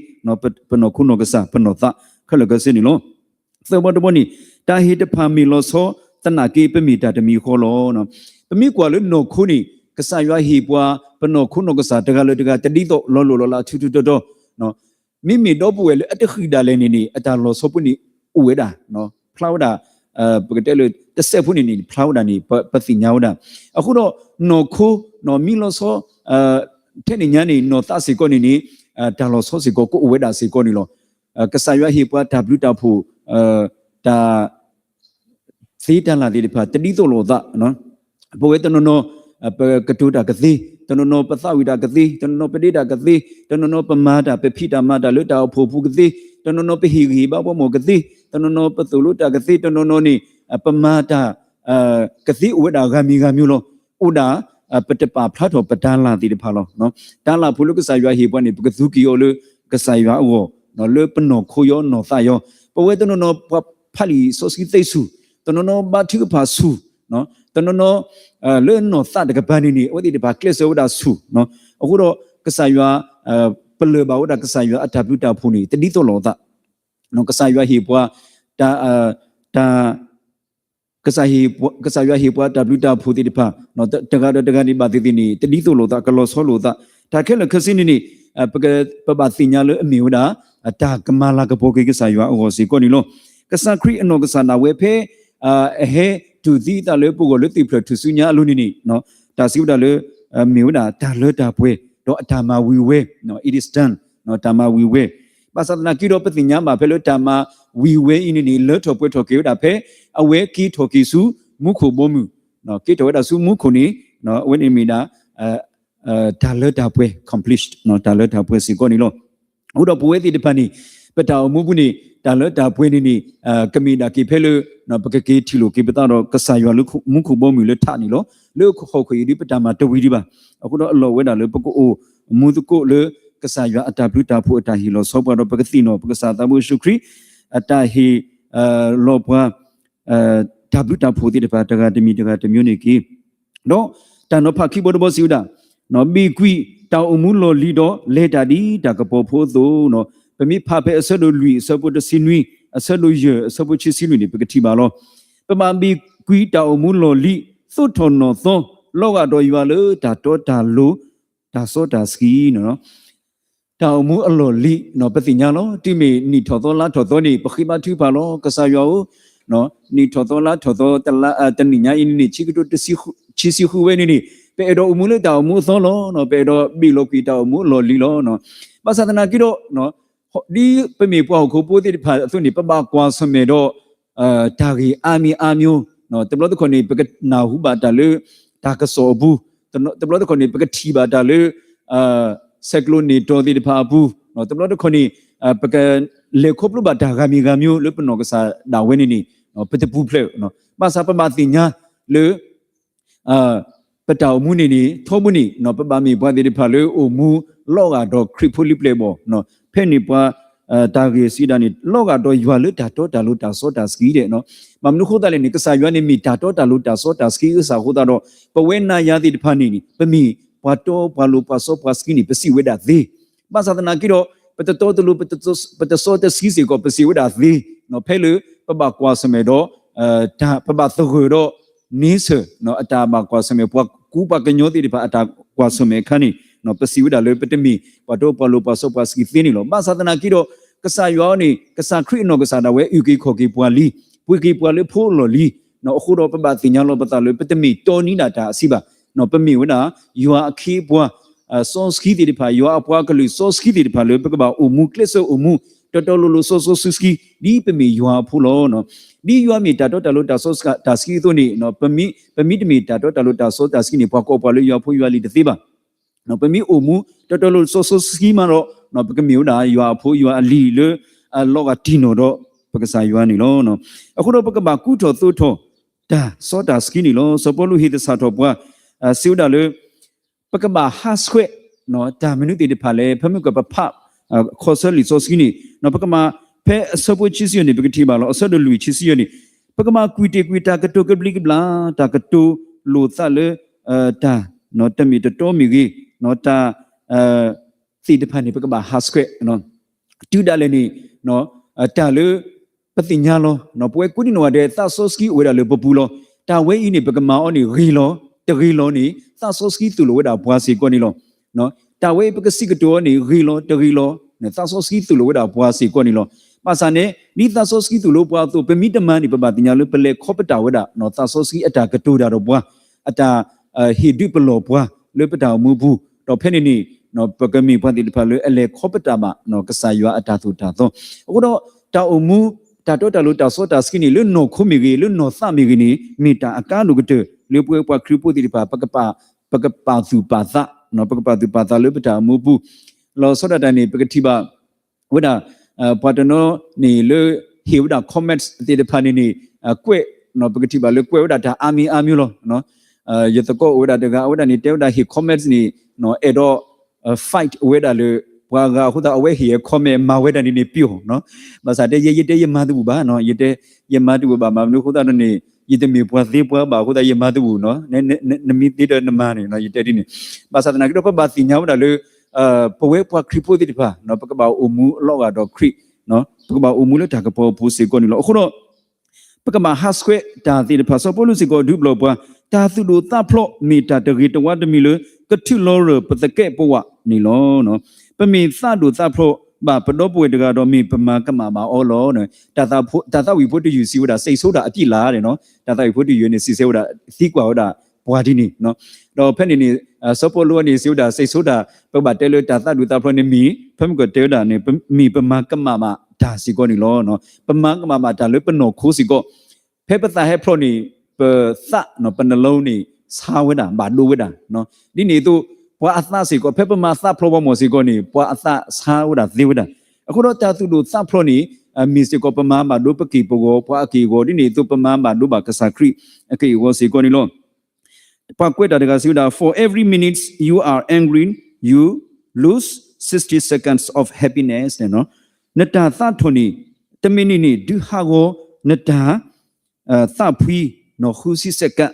ပနီၢ်ခိနီၢ်ကစၢ် ပနီၢ်သးခဲလၢာ်ခဲဆ့န့ၣ်လီၤ. သၢဘီတဘီန့ၣ် တၢ်ဟ့ၣ်တဖၣ်မ့ၢ်လီၤဆီ သနာ်က့ပမ့ၢ်တၢ်တမံၤဃီလီၤ. ပမ့ၢ်ကွၢ်လၢနီၢ်ခိန့ၣ် ကစၢ်ယွၤဟ့ၣ်ပှၤ ပနီၢ်ခိနီၢ်ကစၢ်တဂၤလၢတဂၤ တဒ်သိးလီၤလိၢ်လီၤလး ထူထူတီတီ, မ့မ့ၢ်ဒီပုၢ်ဝဲၢ်လၢအတဃံၣ်ဒၣ်လဲာ်န့ၣ်န့ၣ် အတၢ်လီၤဆီဖိန့ၣ် အိၣ်ဝဲဒၣ် ဖျါဝဲဒၣ် ပကတဲလၢ တစဲးဖိန့ၣ်န့ၣ် ဖျါဝဲဒၣ်န့ၣ် ပသ့ၣ်ညါဝဲဒၣ်. အဃိဒီး နီၢ်ခိ မ့ၢ်လီၤဆီ ထဲန့ၣ်ညါန့ၣ် နီၢ်သးစ့ၢ်ကီးန့ၣ်န့ၣ် တၢ်လီၤဆီစ့ၢ်ကီး ကအိၣ်ဝဲဒၣ်စ့ၢ်ကီးန့ၣ်လီၤ. ကစၢ်ယွၤဟ့ၣ်ပှၤတၢ်ဘျုးတၢ်ဖှိၣ် တၢ် သ့တၢ်လၢ်သ့ၣ်တဖၣ် တဒ်သိးလိာ်အသး, ပဝဲတနီၤနီၤ ပကတိၤတၢ်ကသ့, တနီၤနီၤပသးဝံၣ်တၢ်ကသ့, တနီၤနီၤပဒ့တၢ်ကသ့, တနီၤနီၤပမၤတၢ် ပဖံးတၢ်မၤတၢ်လၢတၢ်အိၣ်ဖှိၣ်ပူၤကသ့, တနီၤနီၤပဟ့ၣ်ဂံၢ်ဟ့ၣ်ဘါပှၤမီၢ်ကသ့, တနီၤနီၤပသိၣ်လိတၢ်ကသ့, တနီၤနီၤန့ၣ် ပမၤတၢ် ကသ့အိၣ်ဝဲဒၣ်ဂၤမံၤဂၤမံၤလီၤ. အိၣ်ဒၣ် ပတပာ်ဖျါထီၣ်ပတၢ်လၢ်သ့ၣ်တဖၣ်လီၤ. တၢ်လၢ်ဖိလၢကစၢ်ယွၤဟ့ၣ်ပှၤန့ၣ် ပကသူက့ၤအီၤလၢကစၢ်ယွၤအဂီၢ် လၢပနီၢ်ခိယီ နီၢ်သးယီ. ပဝဲတနီၤနီၤ ပှၤဖးလံာ်စီဆှံသ့ဆူၣ်, တနီၤနီၤဘါထုကဖၣ်ဆူၣ်, တနီၤနီၤ လၢနီၢ်သးတကပၤန့ၣ်န့ၣ် အဝဲသ့ၣ်တဖၣ်ကျဲးစၢးဝဲဒၣ်ဆူၣ်, အဃိဒီး ကစၢ်ယွၤ ပလၢၢ်ဘၣ်ဝဲဒၣ်ကစၢ်ယွၤအတၢ်ဘျုးတၢ်ဖှိၣ်န့ၣ် တဒ်သိးလိာ်အသး, ကစၢ်ယွၤဟ့ၣ်ပှၤ တၢ် တၢ် ကစၢ်ယွၤဟ့ၣ်ပှၤတၢ်ဘျုးတၢ်ဖှိၣ်သ့ၣ်တဖၣ် တဂၤဒီးတဂၤန့ၣ် ဘၣ်သ့ၣ်သ့ၣ်န့ၣ် တဒ်သိးလိာ်သး ကလီၤဆီလိာ်သး, တၢ်ခဲလၢာ်ခဲဆ့န့ၣ်န့ၣ် ပဘၣ်သ့ၣ်ညါလၢအမ့ၢ်ဝဲဒၣ် တၢ်ကမၤလၤကပီၤက့ၤကစၢ်ယွၤအဂီၢ်စ့ၢ်ကီးန့ၣ်လီၤ. ကစၢ်ခရံာ်အနီၢ်ကစၢ်ဒၣ်ဝဲဖဲ အဟဲတူၢ်သံအသးလၢပဂီၢ်လၢသ့ၣ်ဖျၢၣ်ထူၣ်စုညါအလိၤန့ၣ်န့ၣ် တၢ်စံးဝဲဒၣ်လၢ မ့ၢ်ဝဲဒၣ်တၢ်လၢတၢ်ပှဲၤ ဒီးအတၢ်မၤဝံၤဝဲ it is done တၢ်မၤဝံၤဝဲ, ဘၣ်ဆၣ်သနာ်က့ဒီး ပသ့ၣ်ညါဘၣ်ဖဲလၢတၢ်မၤဝံၤဝဲအံၤန့ၣ်န့ၣ် လၢထီၣ်ပှဲၤထီၣ်က့ၤဝဲဒၣ်ဖဲ အဝဲက့ၤထီၣ်က့ၤဆူမူခိၣ်ဘီမုၢ်, က့ၤထီၣ်ဝဲဒၣ်ဆူမူခိၣ်န့ၣ် အဝဲန့ၣ်မ့ၢ်ဒၣ် တၢ်လၢတၢ်ပှဲၤ complete တၢ်လၢတၢ်ပှဲၤစ့ၢ်ကီးန့ၣ်လီၤ. အဃိဒီးပဝဲသ့ၣ်တဖၣ်န့ၣ် ပတၢ်အိၣ်မူပူၤန့ၣ် တၢ်လၢတၢ်ပှဲၤန့ၣ်န့ၣ် ကမ့ၢ်ဒၣ်က့ၤဖဲလၢ ပကက့ၤထံၣ်လိာ်က့ၤပသးဒီးကစၢ်ယွၤလၢမူခိၣ်ဘီမုၢ်လၢထးန့ၣ်လီၤ. လၢဟီၣ်ခိၣ်အံၤဒ်ပတၢ်မၤတဝံၤဒံးဘၣ်. အဃိဒီးအလီၢ်ဝဲဒၣ်လၢပကအိၣ်မူသကိးလၢ ကစၢ်ယွၤအတၢ်ဘျုးတၢ်ဖှိၣ်အတၢ်ဟ့ၣ်လီၤဆီပှၤဒီး ပကသ့ၣ်နီၣ်ပကစၢ်သးဘိယ့ၣ်ၡူးခရံာ် အတၢ်ဟ့ၣ် လီၤပှၤ တၢ်ဘျုးတၢ်ဖှိၣ်သ့ၣ်တဖၣ် တဂၤတမံၤတဂၤတမံၤန့ၣ်က့ၤ ဒီးတၢ်နီၤဖးခံဘီတဘီစံးဝဲဒၣ်, ဘ့ၣ်ကွံာ်တၢ်အိၣ်မူလီၢ်လံၤဒီး လဲၤတၢ်ဒ်တၢ်ကပီၤဖိအသိး, ပမ့ၢ်ဖးဖဲအဆၢဒိၣ်လွံၢ်အဆၢဖိတဆံနွံ, အဆၢဒိၣ်ယဲၢ်အဆၢဖိခံဆံလွံၢ်န့ၣ် ပကထံၣ်ဘၣ်လီၤ. ပဘၣ်ဘ့ၣ်ကွံာ်တၢ်အိၣ်မူလီၢ်လံၤ သိးထီၣ်နီၢ်သီ လီၤဂာ်ဒီးယွၤလၢတၢ်တီတၢ်လိၤ တၢ်စီတၢ်ဆှံန့ၣ်လီၤ. တၢ်အိၣ်မူအလီၢ်လံၤ ပသ့ၣ်ညါလီၤ. တုၤမ့ၢ်နံၣ်ထီၣ်သီလါထီၣ်သီန့ၣ် ပဃ့ဘါထုကဖၣ်လီၤ. ကစၢ်ယွၤဧၢ, နံၣ်ထီၣ်သီလါထီၣ်သီ တနံၣ်ညါအံၤန့ၣ် ဆံကတိၤတဆံဃုဝဲန့ၣ်န့ၣ် ပအဲၣ်ဒိးအိၣ်မူလၢတၢ်အိၣ်မူအသီလီၤ. ပအဲၣ်ဒိးဘ့ၣ်လီၤကွံာ်တၢ်အိၣ်မူအလီၢ်လံၤလီၤ. ဘၣ်ဆၣ်သနာ်က့ဒီး ဒ်ပမ့ၢ်ပှၤဟီၣ်ခိၣ်ဖိသ့ၣ်တဖၣ်အသိးန့ၣ် ပဘၣ်ကွၢ်ဆၢၣ်မဲာ်ဒီး တၢ်ဂ့ၢ်အါမံၤအါမံၤ, တဘျီတခီၣ်န့ၣ် ပကနၢ်ဟူဘၣ်တၢ်လၢ တၢ်ကစီၣ်အပူၤ, တဘျီတခီၣ်န့ၣ် ပကထံၣ်ဘၣ်တၢ်လၢ ဆဲးကျိးန့ၢ်တီၤသ့ၣ်တဖၣ်အပူၤ, တဘျီတခီၣ်န့ၣ် ပကလဲၤခီဖျိဘၣ်တၢ်ဂၤမံၤဂၤမံၤလၢပနီၢ်ကစၢ်ဒၣ်ဝဲန့ၣ်န့ၣ် ပတပူၤဖျဲး, ဘၣ်ဆၣ်ပဘၣ်သ့ၣ်ညါလၢ ပတၢ်အိၣ်မူန့ၣ်န့ၣ် ထီဘိန့ၣ် ပဘၣ်မ့ၢ်ပှၤသ့ၣ်တဖၣ်လၢအိၣ်မူလီၤဂာ်ဒီးခရံာ်ဖိလံၤပျဲၢ်ဘီၣ်, ဖဲန့ၣ်ပှၤ တၢ်ဂ့ၢ်စံးဒၣ်န့ၣ် လီၤဂာ်ဒီးယွၤလၢတၢ်တီတၢ်လိၤတၢ်စီတၢ်ဆှံဒဲး, ဘၣ်မနုၤအဃိသတးလဲၣ်န့ၣ် ကစၢ်ယွၤန့ၣ်မ့ၢ်တၢ်တီတၢ်လိၤတၢ်စီတၢ်ဆှံအဂီၢ်အဃိသတးဒီး ပဝဲနၤယၤသ့ၣ်တဖၣ်န့ၣ်န့ၣ် ပမ့ၢ်ပှၤတီပှၤလိၤပှၤစီပှၤဆှံန့ၣ် ပစံးဝဲဒၣ်သ့, ဘၣ်ဆၣ်သနာ်က့ဒီး ပတတီတလိၤ ပတစီတဆှံစ့ၢ်ကီး ပစံးဝဲဒၣ်သ့, ဖဲလၢပဘၣ်ကွၢ်ဆၢၣ်မဲာ်ဒီး ပဘၣ်သဂၢၢ်ဒီး န့ဆၢၣ် အတၢ်ဘၣ်ကွၢ်ဆၢၣ်မဲာ် ပှၤကူပှၤကညီသ့ၣ်တဖၣ်အတၢ်ကွၢ်ဆၢၣ်မဲာ်အခါန့ၣ် ပစံးဝဲဒၣ်လၢပတမ့ၢ်ပှၤတီပှၤလိၤပှၤစီပှၤဆှံသ့န့ၣ်လီၤ. ဘၣ်ဆၣ်သနာ်က့ဒီး ကစၢ်ယွၤန့ၣ် ကစၢ်ခရံာ်အနီၢ်ကစၢ်ဒၣ်ဝဲ အုၣ်က့ၤခီၣ်က့ၤပှၤလံ, ပှ့ၤက့ၤပှၤလၢဖိအလီၢ်လံ, အဃိဒီးပဘၣ်သ့ၣ်ညါလီၤပသးလၢပတမ့ၢ်တီနံၤဒၣ်တၢ်အဆံးဘၣ်, ပမ့ၢ်ဝဲဒၣ် ယွၤအခ့အပှၤ စီဆှံသ့ၣ်တဖၣ် ယွၤအပှၤကလုာ်စီဆှံသ့ၣ်တဖၣ်လၢပကဘၣ်အိၣ်မူကျဲးစၢးအိၣ်မူ တီတီလိၤလိၤစီစီဆှံဆှံ ဒ်ပမ့ၢ်ယွၤအဖိလီၤ. ဒ်ယွၤမ့ၢ်တၢ်တီတၢ်လိၤတၢ်စီတၢ်ဆှံအသိးန့ၣ် ပမ့ၢ်တမ့ၢ်တၢ်တီတၢ်လိၤတၢ်စီတၢ်ဆှံန့ၣ် ပှၤကိးပှၤလၢယွၤဖိယွၤလံၤတသ့ဘၣ်. ပမ့ၢ်အိၣ်မူတီတီလိၤလိၤစီစီဆှံမးဒီး ပကမ့ၢ်ဝဲဒၣ်ယွၤအဖိယွၤအလံၤလၢ လီၤဂာ်တံၢ်နီၣ်ဒီးပကစၢ်ယွၤန့ၣ်လီၤ. အဃိဒီးပကဘၣ်ကူထီၣ်သိးထီၣ် တၢ်စီတၢ်ဆှံန့ၣ်လီၤ. စီၤပီလူးဟ့ၣ်သဆၣ်ထီၣ်ပှၤ စံးဝဲဒၣ်လၢ ပကဘၣ်ဟးဆှဲး တၢ်မနုၤသ့ၣ်တဖၣ်လဲၣ်, ဖဲမုၢ်ကပဖး ခီဆၢလံာ်စီဆှံန့ၣ် ပကမၤ ဖဲအဆၢဖိခံဆံယဲၢ်န့ၣ် ပကထံၣ်ဘၣ်လီၤ. အဆၢဒိၣ်လွံၢ်ခံဆံယဲၢ်န့ၣ် ပကမၤကွံာ်တ့ၢ်ကွံာ်တၢ်ကတိၤကဘျံးကဘျၣ်, တၢ်ကတိၤလိာ်သးလၢ တၢ် တမ့ၢ်တတီမ့ၢ်ဂ့ၤ, တၢ် သ့ၣ်တဖၣ်န့ၣ် ပကဘၣ်ဟးဆှဲး တုၤဒၣ်လဲာ်န့ၣ် တၢ်လၢ ပသ့ၣ်ညါလီၤ. ပဝဲကိးဒံနီၢ်ဂၤဒဲး သးစီဆှံအိၣ်ဝဲဒၣ်လၢပပူၤလီၤ. တၢ်ဝဲအံၤန့ၣ် ပကမၤအီၤန့ၣ် ဂ့ၤလီၤ, တဂ့ၤလီၤန့ၣ် သးစီဆှံသိၣ်လိဝဲဒၣ်ပှၤစ့ၢ်ကီးန့ၣ်လီၤ. တၢ်ဝဲအံၤပကစံးကတိၤအီၤန့ၣ် ဂ့ၤလီၤ, တဂ့ၤလီၤန့ၣ် သးစီဆှံသိၣ်လိဝဲဒၣ်ပှၤစ့ၢ်ကီးန့ၣ်လီၤ. ဘၣ်ဆၣ်န့ၣ် ဒ်သးစီဆှံသိၣ်လိပှၤအသိး ပမ့ၢ်တမၤန့ၣ် ပဘၣ်သ့ၣ်ညါလၢပလဲၤခီပတာ်ဝဲဒၣ် သးစီဆှံအတၢ်ကတိၤတၢ်ဒီးပှၤ, အတၢ် ဟ့ၣ်ဒုးပလီၢ်ပှၤလၢပတၢ်အိၣ်မူပူၤ, ဒီးဖဲန့ၣ်န့ၣ် ပကမ့ၢ်ပှၤသ့ၣ်တဖၣ်လၢအလဲၤခီပတာ်ဘၣ် ကစၢ်ယွၤအတၢ်သိၣ်တၢ်သီ. အဃိဒီး တၢ်အိၣ်မူ တၢ်တီတၢ်လိၤတၢ်စီတၢ်ဆှံန့ၣ် လၢနီၢ်ခိမ့ၢ်ဂ့ၤ လၢနီၢ်သးမ့ၢ်ဂ့ၤန့ၣ် မ့ၢ်တၢ်အကါဒိၣ်ကတၢၢ် လၢပဝဲပှၤခရံာ်ဖိသ့ၣ်တဖၣ် ပကပာ်သူၣ်ပာ်သး, ပကပာ်သူၣ်ပာ်သးလၢပတၢ်အိၣ်မူပူၤ, လီၤဆီဒၣ်တၢ်န့ၣ် ပကထံၣ်ဘၣ် ဝဲဒၣ် ပှၤတနီၤန့ၣ်လၢ ဟ့ၣ်ဝဲဒၣ် comments သ့ၣ်တဖၣ်န့ၣ်န့ၣ် ကွဲး ပကထံၣ်ဘၣ်လၢကွဲးဝဲဒၣ်တၢ်အါမံၤအါမံၤလီၤ. ယသကိးအိၣ်ဝဲဒၣ်တဂၤ အဝဲဒၣ်န့ၣ် တဲဝဲဒၣ်ဟ့ၣ် comments န့ၣ် အဲၣ်ဒိး fight ဝဲဒၣ်လၢ ပှၤဂၤအဃိသတး အဝဲဟ့ၣ် comment မၤဝဲဒၣ်န့ၣ်န့ၣ်ပျီၢ်, ဘၣ်ဆၣ်တဲ ယဲ ယတဲယမၤတဘူၣ်ဘၣ်, ယတဲ ယမၤတဘူၣ်ဘၣ် မၤမနုၤအဃိသတးန့ၣ် ယတမ့ၢ်ပှၤသ့ပှၤဘၣ်အဃိသတး ယမၤတဘူၣ်နီၤ, နမ့ၢ်သ့ဒီးနမၤန့ၣ် ယတဲဒ်န့ၣ်, ဘၣ်ဆၣ်သနာ်က့ဒီး ပဘၣ်သ့ၣ်ညါဝဲဒၣ်လၢ ပဝဲပှၤခရံာ်ဖိသ့ၣ်တဖၣ် ပကဘၣ်အိၣ်မူလီၤဂာ်ဒီးခရံာ်, ပကဘၣ်အိၣ်မူလၢတၢ်ကပီၤအပူၤစ့ၢ်ကီးန့ၣ်လီၤ. အဃိဒီး ပကဘၣ်ဟးဆှဲးတၢ်သ့ၣ်တဖၣ် စီၤပီလူးစ့ၢ်ကီးဒုးပလီၢ်ပှၤ, တၢ်သူၣ်ဒိၣ်သးဖျိးမ့ၢ်တၢ်တဂ့ၤတဝါတမံၤလၢ ကထုးလီၤရၢၢ်ပသကဲးပဝးန့ၣ်လီၤ. ပမ့ၢ်သးဒိၣ်သးဖျိးဘၣ်ပဒီပုၢ်ဝဲၢ်တဂၤဒီး မ့ၢ်ပမၤကမၣ်ဘၣ်အီၤလီၤ. တၢ်သးဝံၣ်ဖိတယုၢ်စံးဝဲဒၣ် စိတ်ဆိုးတာအပြစ်လား တၢ်သးဝံၣ်ဖိတယုၢ်န့ၣ် စံးဆၢဝဲဒၣ် သံကွၢ်ဝဲဒၣ်ပှၤဒ်န့ၣ် ဒီးဖဲန့ၣ်န့ၣ် စီၤပီလူးန့ၣ် စံးဝဲဒၣ် စိတ်ဆိုးတာ ပကဘၣ်တဲလၢတၢ်သးဒိၣ်သးဖျိးန့ၣ်မ့ၢ် ဖဲမ့ၢ်ကတဲဝဲဒၣ်န့ၣ် မ့ၢ်ပမၤကမၣ်ဘၣ်တၢ်စ့ၢ်ကီးန့ၣ်လီၤ. ပမၤကမၣ်ဘၣ်တၢ်လၢပနီၢ်ခိစ့ၢ်ကီး ဖဲပသးဟဲဖျိးန့ၣ် ပသး ပနလီန့ၣ် ဆါဝဲဒၣ် ဘၣ်ဒိဝဲဒၣ်. ဒ်န့ၣ်အသိး ပှၤအသးစ့ၢ်ကီး ဖဲပမၤသးဖျိးပှၤမီၢ်စ့ၢ်ကီးန့ၣ် ပှၤအသးဆါဝဲဒၣ်သ့ဝဲဒၣ်. အဃိဒီးတၢ်သူၣ်ဒိၣ်သးဖျိးန့ၣ် မ့ၢ်စ့ၢ်ကီး ပမၤဘၣ်ဒိပက့ၢ်ပဂီၤ ပှၤအက့ၢ်အဂီၤ ဒ်န့ၣ်အသိး ပမၤဘၣ်ဒိဘၣ်ကစၢ်ခရံာ်အက့ၢ်အဂီၤစ့ၢ်ကီးန့ၣ်လီၤ. ပှၤကွဲးတၢ်တဂၤစံးဝဲဒၣ် for every minute you are angry, you lose sixty seconds of happiness နတၢ်သးထီၣ်န့ၣ် တမံးနံးန့ၣ် ဒုးဟးဂီၤနတၢ် သးဖှံ ဃုဆံစဲးကး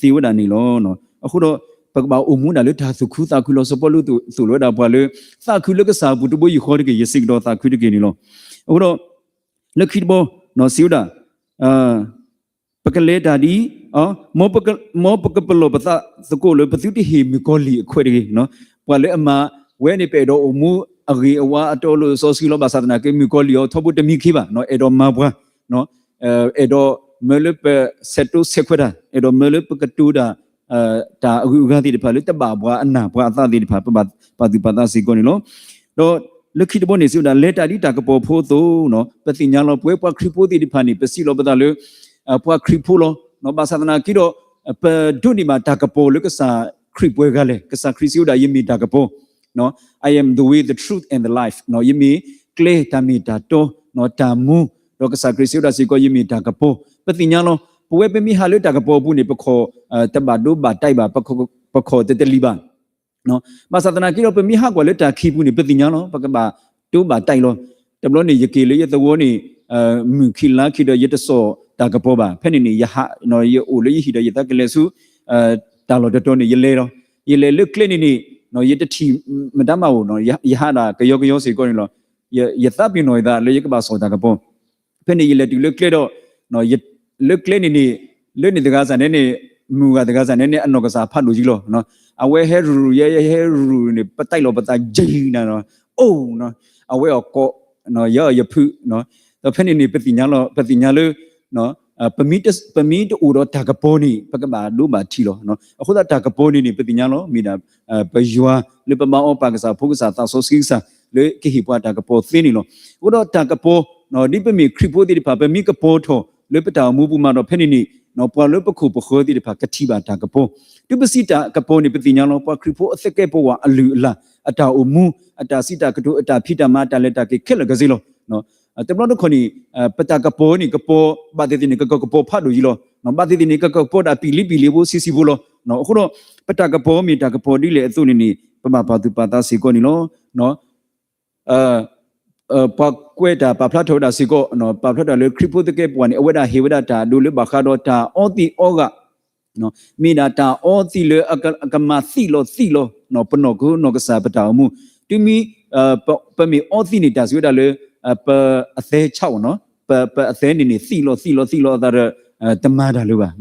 သ့ဝဲဒၣ်န့ၣ်လီၤ. အဃိဒီး ပကဘၣ်အိၣ်မူဒၣ်လၢတၢ်သူၣ်ခုသးခုလီၤ. စီၤပီလူးသိၣ်လိဝဲဒၣ်ပှၤလၢ သးခုလၢကစၢ်အပူၤတဘိယူၢ်ဃီတက့ၢ်, ယစံးကဒီးသးခုတက့ၢ်န့ၣ်လီၤ. အဃိဒီး လၢခံတဘီ စံးဝဲဒၣ် ပကလဲၤတၢ်ဒ် မ်ပကပလီၢ်ပသးသကိးလၢပသုတဟ့ၣ်မုၣ်ကီၤလံၢ်အခွဲးတဂ့ၤ. ပှၤလၢအမၤဝဲန့ၣ် ပအဲၣ်ဒိးအိၣ်မူအဂ့ၤအဝါအတီအလိၤစီဆှံလီၤ. ဘၣ်ဆၣ်သနာ်က့ မုၣ်ကီၤလံၢ်အီၤထီဘိတမံခ့ဘၣ်, အဲၣ်ဒိးမၤပှၤ အဲၣ်ဒိးမၢလၢပဆဲးတိစဲးခွဲးတၢ်, အဲၣ်ဒိးမၢလၢပကတိၤတၢ် တၢ်အဂုၤအဂၤသ့ၣ်တဖၣ်လၢတဘၣ်ပှၤအနၢ် ပှၤအသးသ့ၣ်တဖၣ် ပဘၣ်ပာ်သူၣ်ပာ်သးစ့ၢ်ကီးန့ၣ်လီၤ. ဒီးလၢခံတဘီန့ၣ်စံးဝဲဒၣ် လဲၤတၢ်ဒ်တၢ်ကပီၤဖိအသိး, ပသ့ၣ်ညါလီၤ ပဝဲပှၤခရံာ်ဖိသ့ၣ်တဖၣ်န့ၣ် ပစံးလီၤပသးလၢ ပှၤခရံာ်ဖိလီၤ. ဘၣ်ဆၣ်သနာ်က့ဒီး ပဒိးန့ၢ်ဘၣ်တၢ်ကပီၤလၢကစၢ်ခရံာ်ပှဲၤဂၤလဲၣ်. ကစၢ်ခရံာ်စံးဝဲဒၣ် ယမ့ၢ်တၢ်ကပီၤ I am the way, the truth, and the life. ယမ့ၢ်ကျဲ တၢ်မ့ၢ်တၢ်တီ, တၢ်မူ, ဒီးကစၢ်ခရံာ်စံးဝဲဒၣ်စ့ၢ်ကီး ယမ့ၢ်တၢ်ကပီၤ. ပသ့ၣ်ညါလီၤ ပဝဲပမ့ၢ်ဟးလၢတၢ်ကပီၤအပူၤန့ၣ် ပခီၣ်တဘၣ်ဒိဘၣ်တံၢ်ဘၣ်, ပခီၣ်တတလံၤဘၣ်. ဘၣ်ဆၣ်သနာ်က့ဒီး ပမ့ၢ်ဟးကွၢ်လၢတၢ်ခံပူၤန့ၣ် ပသ့ၣ်ညါလီၤ ပကဘၣ်ဒိဘၣ်တံၢ်လီၤ. တဘျီန့ၣ် ယက့ၤလၢယသဝီန့ၣ် မုၢ်ခံလါခံဒီး ယတစိာ်တၢ်ကပီၤဘၣ်. ဖဲန့ၣ်န့ၣ် ယဟး ယအိၣ်လၢယဟံၣ်ဒီး ယသးကလဲၤဆူ တၢ်လီၢ်တတီၤန့ၣ် ယလဲၤလီၤ. ယလဲၤလၢကျဲန့ၣ်န့ၣ် ယတထံၣ်မတၤမးအိၣ်, ယဟးဒၣ်ကယီကယီစ့ၢ်ကီးန့ၣ်လီၤ. ယသးပ့ၤနီၣ်ယသးလၢယကဘၣ်စိာ်တၢ်ကပီၤ. ဖဲန့ၣ် ယလဲၤတုၤလၢကျဲဒီး လၢကျဲန့ၣ်န့ၣ် လၢန့ၣ်တဂၤစ့ၢ်န့ၣ်န့ၣ် မုၢ်ဂၤတဂၤစ့ၢ်န့ၣ်န့ၣ် အနီၢ်ကစၢ်ဖးဒိၣ်ကံလီၤ. အဝဲဟဲရူၤရူၤ ယဲယဟဲရူၤရူၤန့ၣ် ပတံၢ်လီၤပသးယံၤနၤ, အိၣ် အဝဲအီၤကိး ယဲအီၤယဖုး, ဒီးဖဲန့ၣ်န့ၣ် ပသ့ၣ်ညါလီၤ ပသ့ၣ်ညါလၢ ပမ့ၢ်တအိၣ်ဒီးတၢ်ကပီၤန့ၣ် ပကဘၣ်ဒိဘၣ်ထံးလီၤ. အဃိသတးတၢ်ကပီၤန့ၣ်န့ၣ် ပသ့ၣ်ညါလီၤ မ့ၢ်ဒၣ် ပယွၤလၢပဘါအီၤ ပၢ်ကစၢ် ဖိကစၢ် သးစီဆှံကစၢ် လၢကဟ့ၣ်ပှၤတၢ်ကပီၤသ့န့ၣ်လီၤ. အဃိဒီးတၢ်ကပီၤ ဒ်ပမ့ၢ်ခရံာ်ဖိသ့ၣ်တဖၣ် ပမ့ၢ်ကပီၤထီၣ်လၢပတၢ်အိၣ်မူပူၤမးဒီး ဖဲန့ၣ်န့ၣ် ပှၤလၢပခိၣ်ပဃၢၤသ့ၣ်တဖၣ်ကထံၣ်ဘၣ်တၢ်ကပီၤ. တုၤပစံးတၢ်ကပီၤန့ၣ် ပသ့ၣ်ညါလီၤ ပှၤခရံာ်ဖိအသကဲးပဝး အလုၢ်အလၢ် အတၢ်အိၣ်မူ အတၢ်စံးတၢ်ကတိၤ အတၢ်ဖံးတၢ်မၤ အတၢ်လဲၤတၢ်က့ၤခဲလၢာ်ခဲဆ့လီၤ. တဘျီတခီၣ်န့ၣ် ပတၢ်ကပီၤန့ၣ် ကပီၤဘၣ်သ့ၣ်သ့ၣ်န့ၣ် ကကပီၤဖးဒိၣ်ယံၤလီၤ. ဘၣ်သ့ၣ်သ့ၣ်န့ၣ် ကကပီၤတၢ်ပံာ်လံပံာ်လံဖိဆံးဆံးဖိလီၤ. အဃိဒီး ပတၢ်ကပီၤမ့ၢ်တၢ်ကပီၤဒ်လဲၣ်အသိးန့ၣ်န့ၣ် ပဘၣ်ပာ်သူၣ်ပာ်သးစ့ၢ်ကီးန့ၣ်လီၤ. ပှၤကွဲးတၢ်ပာ်ဖျါထီၣ်ဝဲဒၣ်စ့ၢ်ကီး ပာ်ဖျါထီၣ်လၢခရံာ်ဖိသကဲးပဝးန့ၣ် အဝဲဒၣ်ဟ့ၣ်ဝဲဒၣ်တၢ်အဒိလၢဘၣ်ဃးဒီးတၢ်အီသံးအီဂာ် မ့ၢ်ဒၣ်တၢ်အီသံးလၢအကမၤသံးလီၤသံးလီၤ ပနီၢ်ခိနီၢ်ကစၢ်ပတၢ်အိၣ်မူ. တုၤမ့ၢ် ပမ့ၢ်အီသံးန့ၣ် တၢ်စံးဝဲဒၣ်လၢ ပအသဲဆးအီၤနီၤ, ပအသဲန့ၣ်န့ၣ် သံးလီၤသံးလီၤသံးလီၤအသးဒီး တမၤတၢ်လၢၤဘၣ်.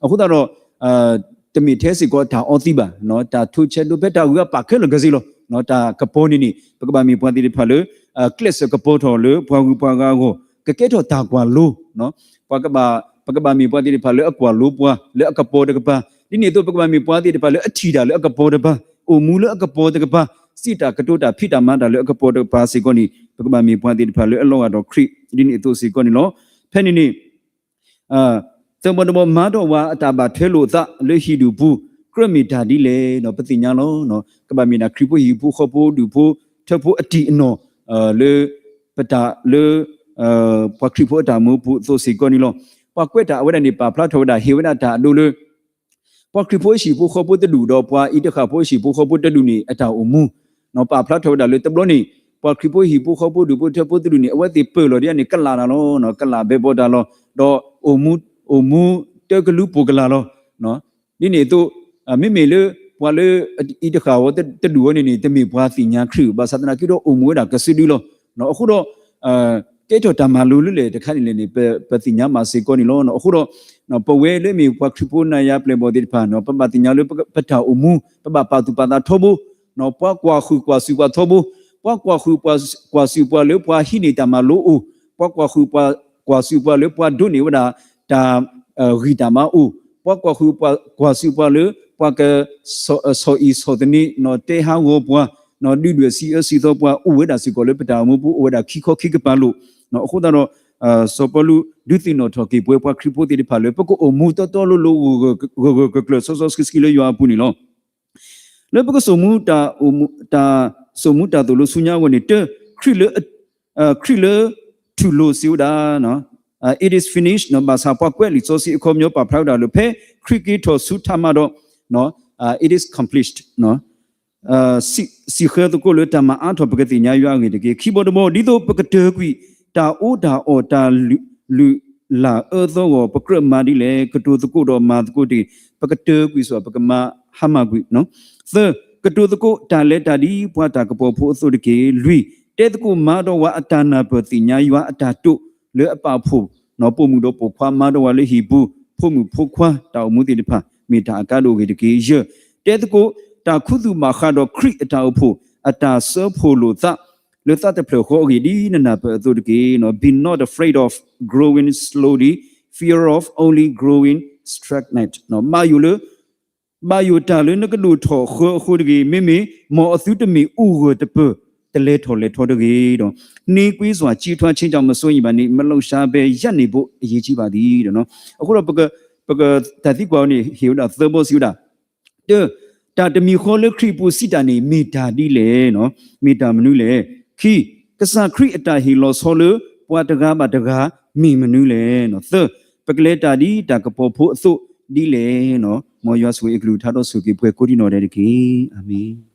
အဃိသတးဒီး တမ့ၢ်ထဲစ့ၢ်ကီးတၢ်အီသံးဘၣ်, တၢ်ထိးဆဲးဒိးဖဲတၢ်ဂုၤအပာ်ခဲလၢာ်ခဲဆ့လီၤ. တၢ်ကပီၤန့ၣ်န့ၣ် ပကဘၣ်မ့ၢ်ပှၤသ့ၣ်တဖၣ်လၢ ကျဲးစၢးကပီၤထီၣ်လၢပှၤဂုၤပှၤဂၤအဂီၢ်, ကကဲထီၣ်တၢ်ကွၢ်လိ ပှၤကဘၣ်, ပကဘၣ်မ့ၢ်ပှၤသ့ၣ်တဖၣ်လၢအကွၢ်လိပှၤလၢအကပီၤတကပၤ, ဒ်န့ၣ်အသိး ပကဘၣ်မ့ၢ်ပှၤသ့ၣ်တဖၣ်လၢအထံၣ်တၢ်လၢအကပီၤတကပၤ, အိၣ်မူလၢအကပီၤတကပၤ, စံးတၢ်ကတိၤတၢ်ဖံးတၢ်မၤတၢ်လၢအကပီၤတကပၤစ့ၢ်ကီးန့ၣ် ပကဘၣ်မ့ၢ်ပှၤသ့ၣ်တဖၣ်လၢအလီၤဂာ်ဒီးခရံာ် ဒ်န့ၣ်အသိးစ့ၢ်ကီးန့ၣ်လီၤ. ဖဲန့ၣ်န့ၣ် သၢဘီတဘီ မၤထီၣ်ဝဲအတၢ်ဘၣ်ထွဲလိာ်အသးလၢဟံၣ်ဒူၣ်ပူၤ ကြၢးမ့ၢ်တၢ်ဒ်လဲၣ်ဒီး ပသ့ၣ်ညါလီၤ. ကဘၣ်မ့ၢ်ဒၣ်ခရံာ်ဖိဟံၣ်ဖိဃီဖိဒူၣ်ဖိထၢဖိအတံၢ်အနီၢ် လၢ ပတၢ်လၢ ပှၤခရံာ်ဖိအတၢ်မူပူၤအသိးစ့ၢ်ကီးန့ၣ်လီၤ. ပှၤကွဲးတၢ်အဝဲဒၣ်န့ၣ် ပာ်ဖျါထီၣ်ဝဲဒၣ် ဟ့ၣ်ဝဲဒၣ်တၢ်အဒိလၢ ပှၤခရံာ်ဖိဟံၣ်ဖိဃီဖိတဒူၣ်ဒီးပှၤအံၤတဃာ်ဖိဟံၣ်ဖိဃီဖိတဒူၣ်န့ၣ် အတၢ်အိၣ်မူ ပာ်ဖျါထီၣ်ဝဲဒၣ်လၢတဘျီန့ၣ် ပှၤခရံာ်ဖိဟံၣ်ဖိဃီဖိဒူၣ်ဖိထၢဖိတဒူၣ်န့ၣ် အဝဲသ့ၣ်ပၢၢ်လီၤဒ်န့ၣ် ကလာ်တၢ်လီၤ, ကလာ်ဘဲဘီတၢ်လီၤ, ဒီး အိၣ်မူ အိၣ်မူတၢကလူပိာ်ကလာ်လီၤ. ဒ်န့ၣ်အသိး မ့မ့ၢ်လၢ ပှၤလၢအံၤတဃာ်ဝဲတဒူၣ်ဝဲန့ၣ်န့ၣ် တမ့ၢ်ပှၤသ့ၣ်ညါခရံာ် ဘၣ်ဆၣ်သနာ်က့ဒီးအိၣ်မူဝဲဒၣ်ကစုဒုလီၤ. အဃိဒီး ကဲထီၣ်တၢ်မၤလိလၢလဲၣ်တခါန့ၣ်လဲၣ်န့ၣ် ပသ့ၣ်ညါဘၣ်စ့ၢ်ကီးန့ၣ်လီၤ. အဃိဒီး ပဝဲလၢမ့ၢ်ပှၤခရံာ်ဖိနၤယၤပျဲၢ်ဘီၣ်သ့ၣ်တဖၣ် ပဘၣ်သ့ၣ်ညါလၢပတၢ်အိၣ်မူ ပဘၣ်ပာ်သူၣ်ပာ်သးထီဘိ ပှၤကွၢ်ဃုာ်ကွၢ်စူၢ်ပှၤထီဘိ, ပှၤကွၢ်ဃုာ်ကွၢ်စူၢ်ပှၤလၢပှၤဟံးန့ၢ်တၢ်မၤလိအိၣ်, ပှၤကွၢ်ဃုာ်ကွၢ်စူၢ်ပှၤလၢပှၤဒိးန့ၢ်ဝဲဒၣ် တၢ်ဂံၢ်တၢ်ဘါအိၣ်, ပှၤကွၢ်ဃုာ်ကွၢ်စူၢ်ပှၤလၢ ပှၤက ဆီၣ်အံၣ်ဆီၣ်သနံး တဲဟးဂီၤပှၤ, ဒုၣ်ဒွဲၣ်စံးအၢစံးသီပှၤ အိၣ်ဝဲဒၣ်စ့ၢ်ကီးလၢပတၢ်အိၣ်မူပူၤ အိၣ်ဝဲဒၣ်ခံခီခံကပၤလိာ်. အဃိသတးဒီး စီၤပီလူးဒုးသ့ၣ်နီၣ်ထီၣ်က့ၤပဝဲပှၤခရံာ်ဖိသ့ၣ်တဖၣ်လၢ ပကအိၣ်မူတီတီလိၤလိၤ ဂၢၢ်ဂၢၢ်ကျၢၤကျၢၤ စီစီဆှံဆှံလၢယွၤအပူၤန့ၣ်လီၤ. လၢပကစိာ်မူ တၢ် စိာ်မူတၢ်သိၣ်လိဆူညါအဂီၢ်န့ၣ် တၢ ခရံာ်လၢ ခရံာ်လၢထူၣ်လိာ်စံးဝဲဒၣ် It is finished ဘၣ်ဆၣ်ပှၤကွဲးလံာ်စီဆှံအခီပညီ ပာ်ဖျါဝဲဒၣ်လၢ ဖဲခရံာ်က့ၤထီၣ်ဆူထးမးဒီး It is accomplished စံးဆၢသကိးလၢတၢ်မၤအါထီၣ် ပကသ့ၣ်ညါယွၤအဂ့ၢ်တက့ၢ်. ခံဘီတဘီ ဒ်သိးပကတၢၢ်ကွံာ် တၢ်အီၣ်တၢ်အီ တၢ်လုၢ်လၢ်အၢသီအဂီၢ် ပကြၢးမၤဒ်လဲၣ်. ကတိၤသကိးဒီးမၤသကိးတက့ၢ်. ပကတၢၢ်ကွံာ်စ့ၢ် ပကမၤဟါမၢ်ကွံာ်. သၢ, ကတိၤသကိးတၢ်လဲၤတၢ်ဒ်ပှၤတၢ်ကပီၤဖိအသိးတက့ၢ်. လွံၢ်, တဲသကိးမၤဒီးဝၤအတၢ်နၢ်ပၢၢ်သ့ၣ်ညါယွၤအတၢ်တိာ်လၢအပာ်ဖှိၣ် ပိာ်မုၣ်ဒီးပိာ်ခွါ မၤဒီးဝၤလၢဟံၣ်ပူၤ ဖိမုၣ်ဖိခွါတၢ်အိၣ်မူသ့ၣ်တဖၣ် မ့ၢ်တၢ်အကါဒိၣ်အဂ့ၢ်တက့ၢ်. ယဲၢ်, တဲသကိး တၢ်ခူသူၣ်ဘၣ်ဃးဒီးခရံာ်အတၢ်အိၣ်ဖှိၣ် အတၢ်စၢဖှိၣ်လိာ်သး လၢသးတဖျၢၣ်ဃီအဂ့ၢ် ဒ်နနၢ်ပၢၢ်အသိးတက့ၢ်. Be not afraid of growing slowly, fear of only growing stagnant. ဘၣ်ယိၣ်လၢ ဘၣ်ယိၣ်တၢ်လၢနကဒိၣ်ထီၣ်ဃၢအဃိတဂ့ၤ, မ့မ့ၢ်မ်အသုတမ့ၢ်အိၣ်ဂၢၢ်တပၢၢ် တလဲၤထီၣ်လဲၤထီတဂ့ၤဒီး နှေးကွေးစွာကြီးထွားခြင်းကြောင့် မစိုးရိမ်ပါနှင့်, မလှုပ်ရှားဘဲရပ်နေဖို့ အရေးကြီးပါသည်. အဃိဒီး ပက တၢ်သံကွၢ်အီၤန့ၣ် ဟ့ၣ်ဝဲဒၣ်သၢဘီစံးဝဲဒၣ်, တၢ်တမံၤဃီလၢခရံာ်ပူၤစံးတၢ်န့ၣ် မ့ၢ်တၢ်ဒ်လဲၣ်, မ့ၢ်တၢ်မနုၤလဲၣ်. ခံ, ကစၢ်ခရံာ်အတၢ်ဟ့ၣ်လီၤဆီလၢ ပှၤတဂၤဘၣ်တဂၤ မ့ၢ်မနုၤလဲၣ်. သၢ, ပကလဲၤတၢ်ဒ်တၢ်ကပီၤဖိအသိးဒ်လဲၣ်. မ်ယွၤဆိၣ်ဂ့ၤအကလုၢ်ကထါဒီးဆိၣ်ဂ့ၤပှၤကိးဒံးနီၢ်ဒဲးတက့ၢ်. အၤမ့ၣ်.